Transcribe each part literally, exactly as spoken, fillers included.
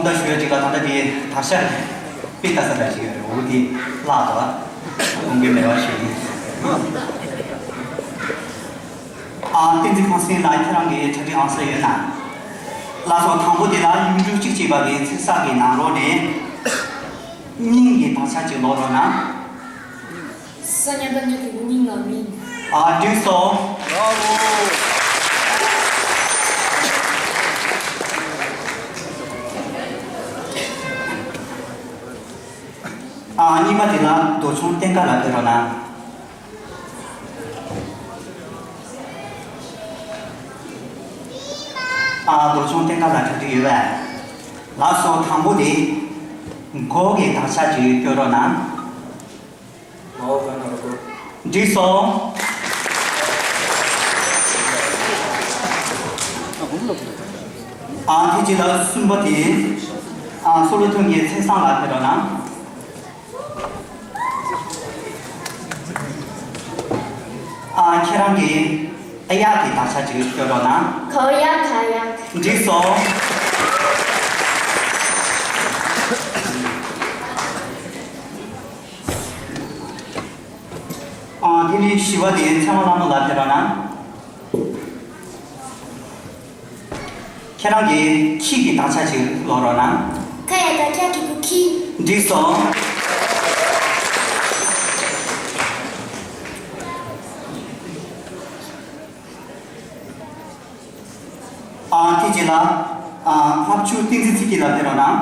ད་ཞུ་ཡ་ཅིག་ལ། ད་ལྟ་དེ་དར་ཤ་དཔེ་ལྟ་ས་འདྲ་ཞིག་ཡོད་རེད། འོ་དེ་བརླག་འདུག་ཨ། དགོངས་འགལ་མེད་པ་ཞུ་ཡིན། ཨ། བསྟན་འཛིན་ཁང་སེང་ལགས། ཁྱེད་རང་གིས་གྲ་སྒྲིག་ཨང་གསར་ཡོད་ན། ལགས་སོ། དང་པོ་དེ་ལ་ཡུལ་གྲུ་གཅིག་ཅེས་པ་གི་ཚིག་གསར་གྱི་ནང་ལོགས་ནས་སྙིང་གི་དག་ཆ་ཅིག་ཀློག་རོགས་གནང་། ས་ཉ་ད་ཉ་གི་གུ་སྙིང་ལ་མིན། ཨ། འགྲིག་སོང་། ཨ། གཉིས་པ་དེ་ལ་རྡོ་ཆུང་བསྟན་དགའ་ལགས་ཕེབས་རོགས་གནང་། ཨ། རྡོ་ཆུང་བསྟན་དགའ་ལགས་གྲ་སྒྲིག་ཡོད་པས། ལགས་སོ། དང་པོ་དེ་མགོ་གི་དག་ཆ་ཅིག་སྐྱོར་རོགས་གནང་། མའོ་ག་ན་རོ་གོ། འགྲིག་སོང་། ཨ། དེ་རྗེས་ལ་གསུམ་པ་དེ། ཨ། སོ་ལོ་ཐུང་གི་ཚེ་བཟང་ལགས་ཕེབས་རོགས་གནང་། ཨ། ཁྱེད་རང་གིས་ཨ་ཡག་གི་དག་ཆ་ཅིག་སྐྱོར་རོགས་གནང་། ཁ་ཡག་ཁ་ཡག་འགྲིག་སོང་། ཨ། དེ་ནས་བཞི་པ་དེ་ཚེ་དབང་ལྷ་མོ་ལགས་ཕེབས་རོགས་གནང་། ཁྱེད་རང་གིས་ཁྱི་གི་དག་ཆ་ཅིག་ཀློག་རོགས་གནང་། ཁ་ཡ་ད་ཁྱ་གི་གུ་ཁྱི། འགྲིག་སོང་། ཨ། དེ་རྗེས་ལ། ཨ། ལྷ་བཅུ་བསྟན་འཛིན་ཚེ་སྐྱིད་ལགས་ཕེབས་རོགས་གནང་།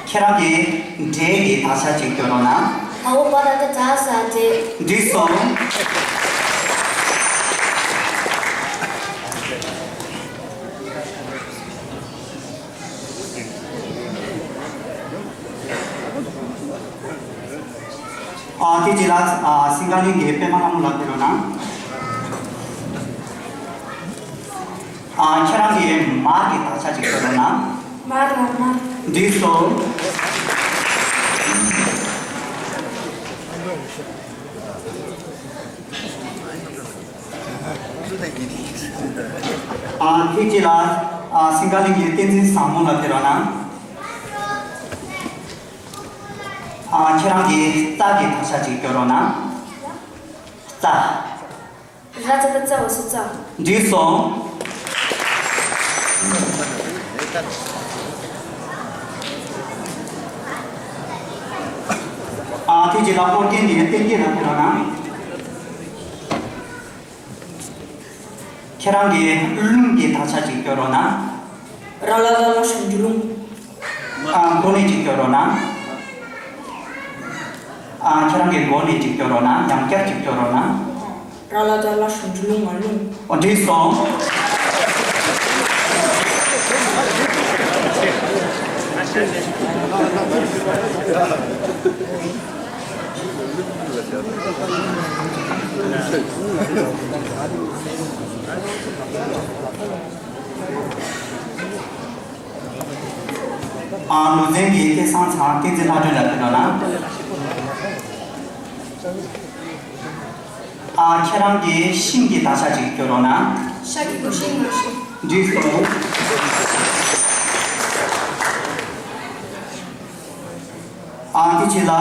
ཁྱེད་རང་གིས་འབྲས་ཀྱི་དག་ཆ་ཅིག་སྐྱོར་རོགས་གནང་། ཨ་བོ་པ་ད་ད་ཛ་ས་འབྲས། འགྲིག་སོང་། ཨ། དེ་རྗེས་ལ། ཨ། སིང་ག་གླིང་གི་པད་མ་ལྷ་མོ་ལགས་ཕེབས་རོགས་གནང་། ཨ། ཁྱེད་རང་གིས་མར་གྱི་དག་ཆ་ཅིག་སྐྱོར་རོགས་གནང་། མར་ར་མར། འགྲིག་སོང་། ཨ། དེ་རྗེས་ལ། ཨ། སིང་ག་གླིང་གི་བསྟན་འཛིན་བཟང་མོ་ལགས་ཕེབས་རོགས་གནང་། ཨ། ཁྱེད་རང་གིས་རྩ་གི་དག་ཆ་ཅིག་སྐྱོར་རོགས་གནང་། རྩ། ར་ཙ་ད་རྩ་བ་སུ་རྩ། འགྲིག་སོང་། ཨ། དེ་རྗེས་ལ་ཧོར་ཀན་གྱི་བསྟན་རྒྱས་ལགས་ཕེབས་རོགས་གནང་། ཁྱེད་རང་གིས་རླུང་གི་དག་ཆ་ཅིག་སྐྱོར་རོགས་གནང་། ར་ལ་ལ་ལ་ཞབས་ཀྱུ་རླུང་། ཨ། མགོ་ནས་ཅིག་སྐྱོར་རོགས་གནང་། ཨ། ཁྱེད་རང་གིས་མགོ་ནས་ཅིག་སྐྱོར་རོགས་གནང་། ཡང་བསྐྱར་ཅིག་སྐྱོར་རོགས་གནང་། ར་ལ་ད་ལ་ཞབས་ཀྱུ་རླུང་མ་རླུང་། ཨོ། འགྲིག་སོང་། ཨ། ལུང་ཚན་གྱི་སྐལ་བཟང་ཚང་བསྟན་འཛིན་ལྷ་སྒྲོན་ལགས་ཕེབས་རོགས་གནང་། ཨ། ཁྱེད་རང་གིས་ཤིང་གི་དག་ཆ་ཅིག་སྐྱོར་རོགས་གནང་། ཤ་གི་གུ་ཤིང་ལ་ཤིང་། འགྲིག་སོང་། ཨ། དེ་རྗེས་ལ།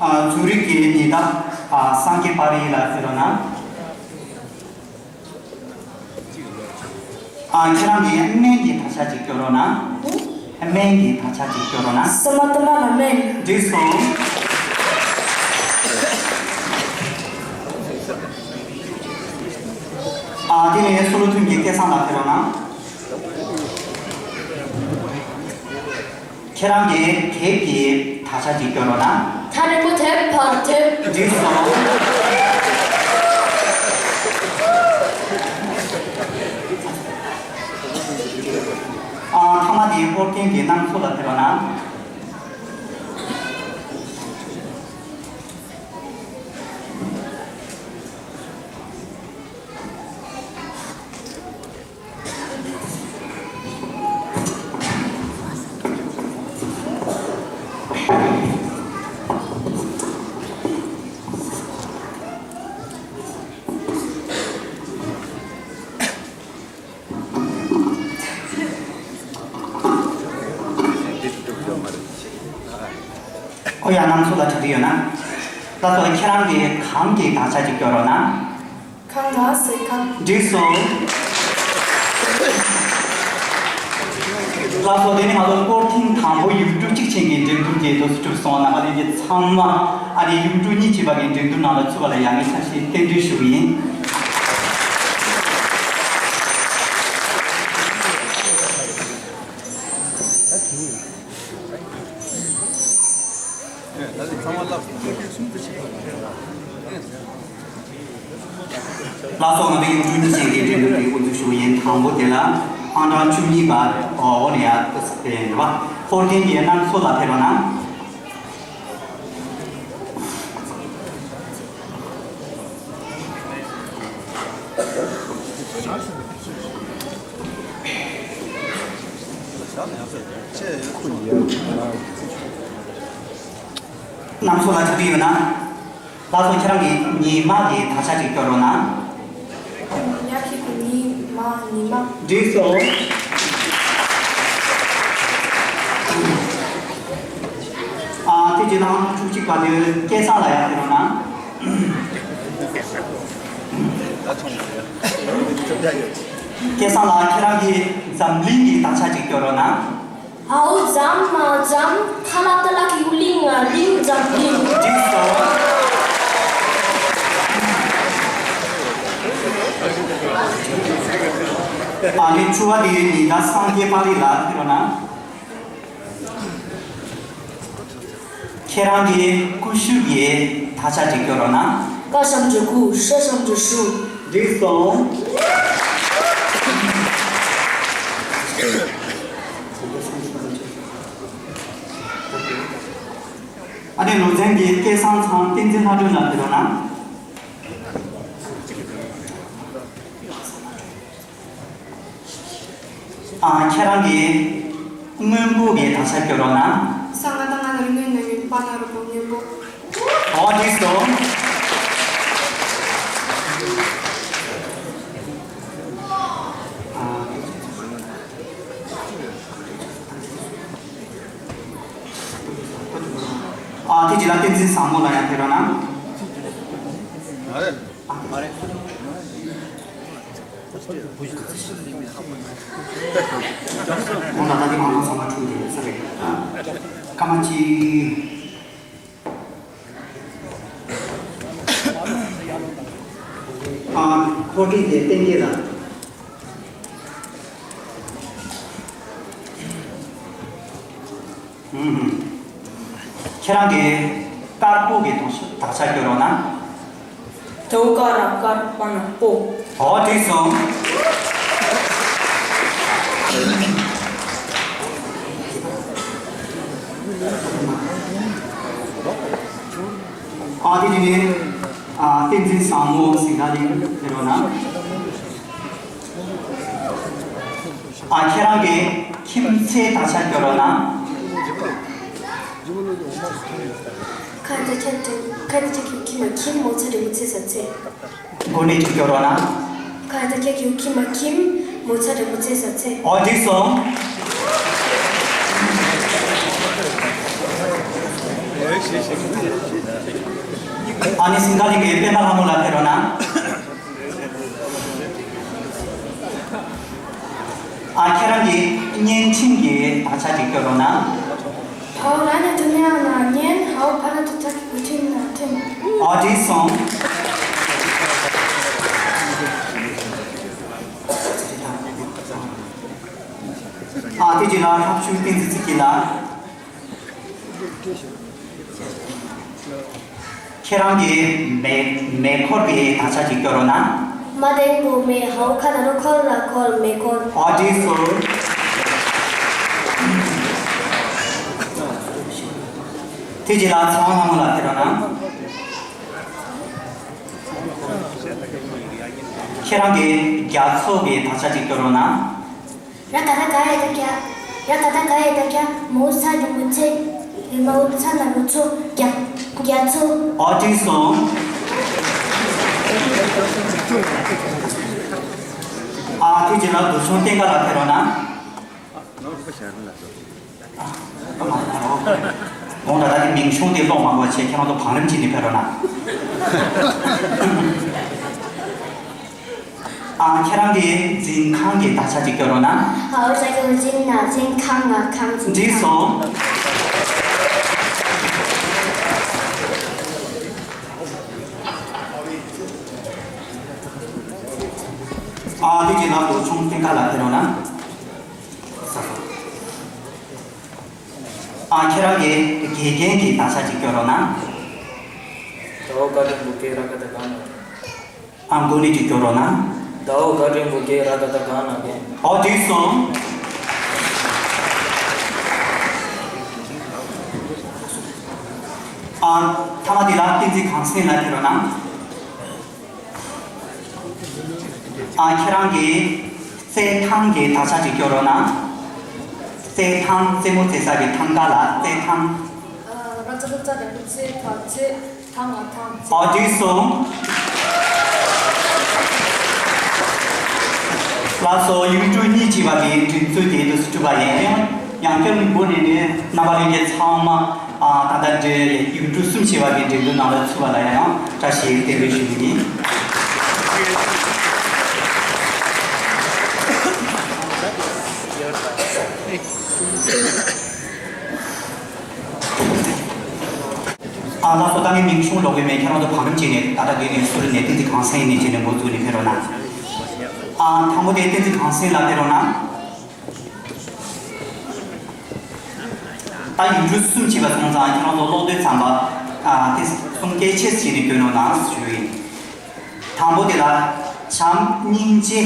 ཨ། ཛུ་རིག་གི་ཉེ་འདབས། ཨ། སངས་རྒྱས་པ་རི་ལགས་ཕེབས་རོགས་གནང་། ཨ། ཁྱེད་རང་གིས་སྨན་གྱི་དག་ཆ་ཅིག་སྐྱོར་རོགས་གནང་། སྨན་གྱི་དག་ཆ་ཅིག་སྐྱོར་རོགས་གནང་། ས་མ་ཏ་མ་ལ་སྨན། འགྲིག་སོང་། ཨ། དེ་ནས་སོ་ལོ་ཐུན་གྱི་སྐལ་བཟང་ལགས་ཕེབས་རོགས་གནང་། ཁྱེད་རང་གིས་དེབ་ཀྱི་དག་ཆ་ཅིག་སྐྱོར་རོགས་གནང་། ད་རེ་པོ་དེབ་ཕ་དེབ། འགྲིག་སོང་། ཨ། མཐའ་མ་དེ་ཧོར་ཀན་གྱི་གནམ་མཚོ་ལགས་ཕེབས་རོགས་གནང་། ཁོ་ཡང་རྣམ་ཚོགས་ལ་དྲི་དུས་ཡོད་ན། ལགས་སོ། ཁྱེད་རང་གིས་གངས་ཀྱི་དག་ཆ་ཅིག་སྐྱོར་རོགས་གནང་། གངས་ལ་ཟེར་གངས། འགྲིག་སོང་། ལགས་སོ། དེ་ནི་ང་ཚོ་སྐོར་ཐེངས་དང་པོ་ཡིག་འབྲུ་གཅིག་ཅན་གྱི་འགྲན་བསྡུར་དེ་འདུག་སེ་གྲུབ་སོང་། རྣམ་པ་ལྷན་རྒྱས་ཚང་མ་ཨ་ནི་ཡིག་འབྲུ་གཉིས་བྱས་པ་གི་འགྲན་བསྡུར་ནང་ལ་ཚུད་པ་ལ་ཡ་ངས་ཆ་ཤས་རྟེན་འབྲེལ་ཞུ་གི་ཡིན། ལགས་སོ། ང་ཚོའི་ཡིག་འབྲུ་གཉིས་ཅན་གྱི་འགྲན་བསྡུར་དེ་དབུ་འཛུགས་ཞུ་གི་ཡིན། དང་པོ་དེ་ལ་ཨང་གྲངས་བཅུ་གཉིས་པ་འོ་ནས་ཡར་སྤེལ་འདུག་པ། ཧྥོར་ཐེན་གྱི་རྣམ་ཚོགས་ལ་ཕེབས་རོགས་གནང་། རྣམ་ཚོགས་ལ་ཆ་རྒྱུས་ཡོད་ན། ལགས་སོ། ཁྱེད་རང་གིས་ཉི་མ་གི་དག་ཆ་ཅིག་སྐྱོར་རོགས་གནང་། ཉ་གི་གུ་ཉི་མ། ཉི་མ། འགྲིག་སོང་། ཨ། དེ་རྗེས་ལ་ཨང་བཅུ་གཅིག་པ་དེ་སྐལ་བཟང་ལ་ཡར་ཕེབས་རོགས་གནང་། སྐལ་བཟང་ལགས། ཁྱེད་རང་གིས་འཛམ་གླིང་གི་དག་ཆ་ཅིག་སྐྱོར་རོགས་གནང་། ཨའོ་འཛམ་མ་འཛམ། ཁ་ལག་ཏ་ལག་གི་ཡུ་ལི་ང་གླིང་འཛམ་གླིང་། འགྲིག་སོང་། ཨ་ནི་དྲི་བ་འདི་ཉི་ཟླ་སངས་རྒྱས་པ་རི་ལ་ཕེབས་རོགས་གནང་། ཁྱེད་རང་གིས་ཀུ་ཤུ་གི་དག་ཆ་ཅིག་སྐྱོར་རོགས་གནང་། ཀ་ཞབས་ཀྱུ་ཀུ། ཤ་ཞབས་ཀྱུ་ཤུ། འགྲིག་སོང་། ཨ་ནི་ལོ་ཚན་གྱི་སྐལ་བཟང་ཚང་བསྟན་འཛིན་ལྷ་སྒྲོན་ལ་ཕེབས་རོགས་གནང་། ཨ། ཁྱེད་རང་གིས་སྔོན་པོ་གི་དག་ཆ་སྐྱོར་རོགས་གནང་། ས་ང་ད་ང་ན་རུ་ངན་ན་ཡུན་པ་ན་རུ་པོ་སྔོན་པོ། ཨོ། འགྲིག་སོང་། ཨ། དེ་རྗེས་ལ་བསྟན་འཛིན་བཟང་མོ་ལ་ཡང་ཕེབས་རོགས་གནང་། མ་རེད། མ་རེད། ཁོང་ལ་ད་ལྟ་མང་མང་ཚང་མ་འཁྲུངས་ཏེ་ས་རེད། སྐར་མ་གཅིག་ཨ། ཁོ་ཀི་དེ་བསྟན་རྒྱས་ལ། ཨུམ། ཁྱེད་རང་གིས་དཀར་པོ་གི་དོ་ཤ་དག་ཆ་སྐྱོར་རོགས་གནང་། དོ་ཀ་ར་དཀར། པ་ན་པོ། ཨོ། འགྲིག་སོང་། ཨ། དེ་རྗེས་ནས། ཨ། བསྟན་འཛིན་བཟང་མོ་ཟིང་ཁ་གླིང་ཕེབས་རོགས་གནང་། ཨ། ཁྱེད་རང་གིས་ཁྱིམ་མཚེས་དག་ཆ་སྐྱོར་རོགས་གནང་། ཁ་ད་ཁྱེད་དུ་ཁ་ད་ཁྱེད་ཀྱི་ཁྱིམ་མ་ཁྱིམ། མོ་ཚ་རི་མོ་ཚེ་ས་ཚེ། འགོ་ནས་ཅིག་སྐྱོར་རོགས་གནང་། ཁ་ད་ཁྱེད་ཀྱི་ཁྱིམ་མ་ཁྱིམ། མོ་ཚ་རི་མོ་ཚེ་ས་ཚེ། ཨོ། འགྲིག་སོང་། ཨ་ནི་ཟིང་ཁ་གླིང་གི་སྤེན་པ་ལྷ་མོ་ལ་ཕེབས་རོགས་གནང་། ཨ། ཁྱེད་རང་གིས་བརྙན་འཕྲིན་གྱི་དག་ཆ་ཅིག་སྐྱོར་རོགས་གནང་། ཨའོ་ལ་ནི་དུ་ནི་ཨ་ན་ཉན། ཧའོ་ཕ་ན་དུ་ཐག་གི་ཐིམ་ན་ཐིམ། ཨོ། འགྲིག་སོང་། ཨ། དེ་རྗེས་ལ་ལྷག་ཆུ་བསྟན་འཛིན་ཚེ་སྐྱིད་ལགས། ཁྱེད་རང་གིས་མེ་མེ་འཁོར་གྱི་དག་ཆ་ཅིག་སྐྱོར་རོགས་གནང་། མ་དེང་པོ་མེ། ཧའོ་ཁ་ན་རོ་ཁོར་ལ་ཁོར། མེ་འཁོར། ཨོ། འགྲིག་སོང་། དེ་རྗེས་ལ་ཚེ་དབང་ལྷ་མོ་ལ་ཕེབས་རོགས་གནང་། ཁྱེད་རང་གིས་རྒྱ་མཚོ་གི་དག་ཆ་ཅིག་སྐྱོར་རོགས་གནང་། ར་ག་ད་ག་ཡ་ད་ག་ར་ག་ད་ག་ཡ་ད་ག་མོ་ས་རི་མོ་ཚེ། མ་འོ་ཚ་ན་རུ་ཚོ། རྒྱ་རྒྱ་མཚོ། ཨོ། འགྲིག་སོང་། ཨ། དེ་རྗེས་ལ་དུ་ཆུང་བསྟན་དགའ་ལ་ཕེབས་རོགས་གནང་། དགོངས་དག་ད་ནི་མིང་གཞུང་དེ་ཀློག་མ་དགོས་པ་བྱས། ཁྱེད་རང་ཚོ་བང་རིམ་བྱས་ནས་ཕེབས་རོགས་གནང་། ཨ། ཁྱེད་རང་གི་འཛིན་ཁང་གི་དག་ཆ་ཅིག་སྐྱོར་རོགས་གནང་། 好，这个是那健康啊，康健康。 འགྲིག་སོང་། ཨ། དེ་རྗེས་ལ་ལོ་ཆུང་བསྟན་དགའ་ལགས་ཕེབས་རོགས་གནང་། ཨ། ཁྱེད་རང་གིས་དགེ་རྒན་གྱི་དག་ཆ་ཅིག་སྐྱོར་རོགས་གནང་། 到高中部给那个的干了。 ཨ། འགོ་ནས་ཅིག་སྐྱོར་རོགས་གནང་། 到高中部给那个的干了的。 ཨོ། འགྲིག་སོང་། ཨ། མཐའ་མ་དེ་ལ་བསྟན་འཛིན་གངས་སེང་ལགས་ཕེབས་རོགས་གནང་། ཨ། ཁྱེད་རང་གིས་རྩེད་ཐང་གི་དག་ཆ་ཅིག་སྐྱོར་རོགས་གནང་། རྩེད་ཐང་། རྩེད་མོ་རྩེ་ས་གི་ཐང་ག་ལ་རྩེད་ཐང་། 呃，ར་ཙ་རུ་ཙ་ར་རུ་ཙེ་ཐ་ཙེ་ཐང་ང་ཐང་ཙེ། ཨོ། འགྲིག་སོང་། ལགས་སོ། ཡུལ་གྲུ་གཉིས་བྱས་པ་གི་འགྲན་རྩོད་དེ་འདུག་སེ་གྲུབ་པ་ཡིན། ཡང་བསྐྱར་འགོ་ནས་ནི་རྣམ་པ་ལྷན་རྒྱས་ཚང་མ། ཨ། ད་ལྟ་འདིར་ཡུལ་གྲུ་གསུམ་བྱས་པ་གི་འགྲན་བསྡུར་ནང་ལ་ཚུད་པ་ལ་ཡང་བཀྲ་ཤིས་བདེ་ལེགས་ཞུ་རྒྱུ་ཡིན། ཨ། ལགས་སོ། ད་ངས་མིང་གཞུང་ཀློག་གི་མེད། ཁྱེད་རང་ཚོ་བང་རིམ་བྱས་ནས། ད་ལྟ་འདི་ནས་ཟུར་ནས་བསྟན་འཛིན་གངས་སེང་ནས་བྱས་ནས་འགོ་བཙུགས་ནས་ཕེབས་རོགས་གནང་། ཨ། དང་པོ་དེ་བསྟན་འཛིན་གངས་སེང་ལགས་ཕེབས་རོགས་གནང་། ད་ཡུལ་གྲུ་གསུམ་བྱས་པ་སོང་ཙང་། ཁྱེད་རང་ཚོ་ཀློག་དུས་ཙམ་པ། ཨ། དེ་གསུང་སྐད་ཆེ་ཙམ་བྱས་ནས་སྐྱོན་རོགས་གནང་ཞུ་ཡིན། དང་པོ་དེ་ལ་བྱམས་སྙིང་རྗེ།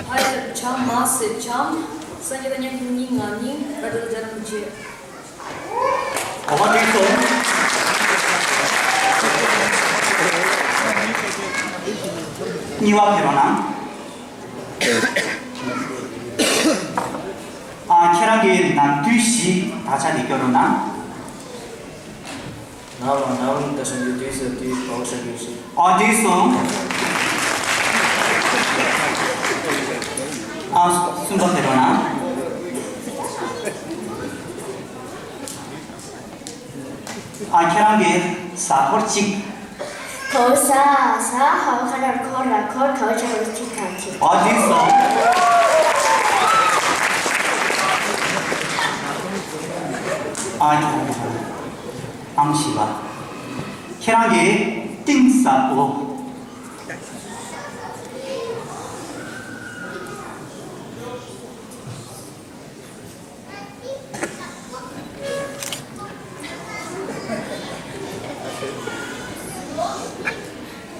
ཕ་ཡ་བྱ་མ་ཟེར་བྱམས། སངས་རྒྱས་དང་མཉམ་པའི་སྙིང་ང་སྙིང་། ར་ཏ་ལ་རྒྱ་ར་མ་རྗེ། ཨོ་ཧོ། འགྲིག་སོང་། གཉིས་པ་ཕེབས་རོགས་གནང་། ཨ། ཁྱེད་རང་གིས་ནམ་དུས་བཞི་དག་ཆ་དེ་སྐྱོར་རོགས་གནང་། ནམ་ལ་ནམ་ད་ཤ་འདི་དུས་སུ་དུས་བའོ་ཤ་དུས་སུ། ཨོ། འགྲིག་སོང་། ཨ། གསུམ་པ་ཕེབས་རོགས་གནང་། ཨ། ཁྱེད་རང་གིས་གཟའ་འཁོར་གཅིག་གོ་ས་ས་ཧ་ཁ་ར་ཁོ་ར་ཁོར་ག་བ་ཆ་ར་གཅིག་ག་གཅིག་ཨོ། འགྲིག་སོང་། ཨ། ཁྱེད་རང་གིས་ཨང་བཞི་པ། ཁྱེད་རང་གིས་གཏིང་ཟབ་པོ།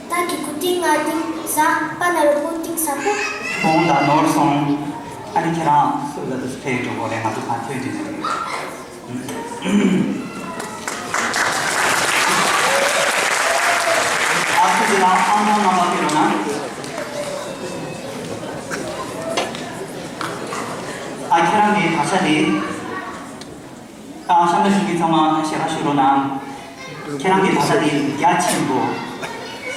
ད་གི་གུ་ཏི་ང་ཏིང་ས་པ་ན་རུ་པོ་ཏིང་ས་པོ། ཁོང་ད་ནོར་སོང་། ཨ་ནི་ཁྱེད་རང་སུ་ལ་དུ་ཕེ་འགྲོ་གོ་རེ། ང་ཚོ་ཕ་ཐོས་དུས་ནས། ཨ། སུ་དེ་ལ་ཨང་གྲངས་རྣམ་པ་ཕེ་རོགས་གནང་། ཨ། ཁྱེད་རང་གི་དག་ཆ་དེ། ཨ། གཤམ་དུ་བཞུགས་མཁན་ཚང་མ་ཞལ་པར་ཞུ་རོགས་གནང་། ཁྱེད་རང་གི་དག་ཆ་དེ་རྒྱ་ཆེན་པོ།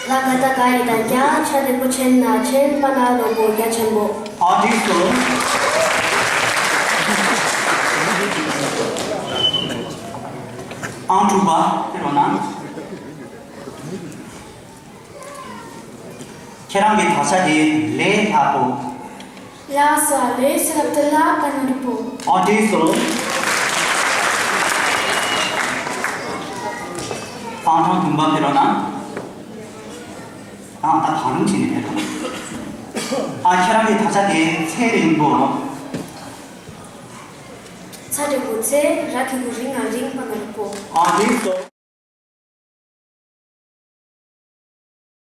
ལ་ག་ད་ག་ཡི་ད་རྒྱ་ཆ་དེ་པོ་ཆེན་ན་ཆེན་པ་ན་ལོ་པོ་རྒྱ་ཆེན་པོ། ཨ། འགྲིག་སོང་། ཨང་དྲུག་པ་ཕེ་རོགས་གནང་། ཁྱེད་རང་གི་དག་ཆ་དེ་ལས་སླ་པོ། ལ་ས་ལས་སླ་པོ་ལ་ཀ་ན་རུ་པོ། ཨོ། འགྲིག་སོང་། ཨང་གྲངས་བདུན་པ་ཕེ་རོགས་གནང་། ཨ། ད་བང་རིམ་བྱས་ནས་ཕེ་རོགས་གནང་། ཨ། ཁྱེད་རང་གི་དག་ཆ་དེ་ཚེ་རིང་པོ། ཚ་དྲོད་པོ་ཚེ། ར་གི་གུ་རི་ང་རིང་པ་ན་རུ་པོ། ཨོ། འགྲིག་སོང་།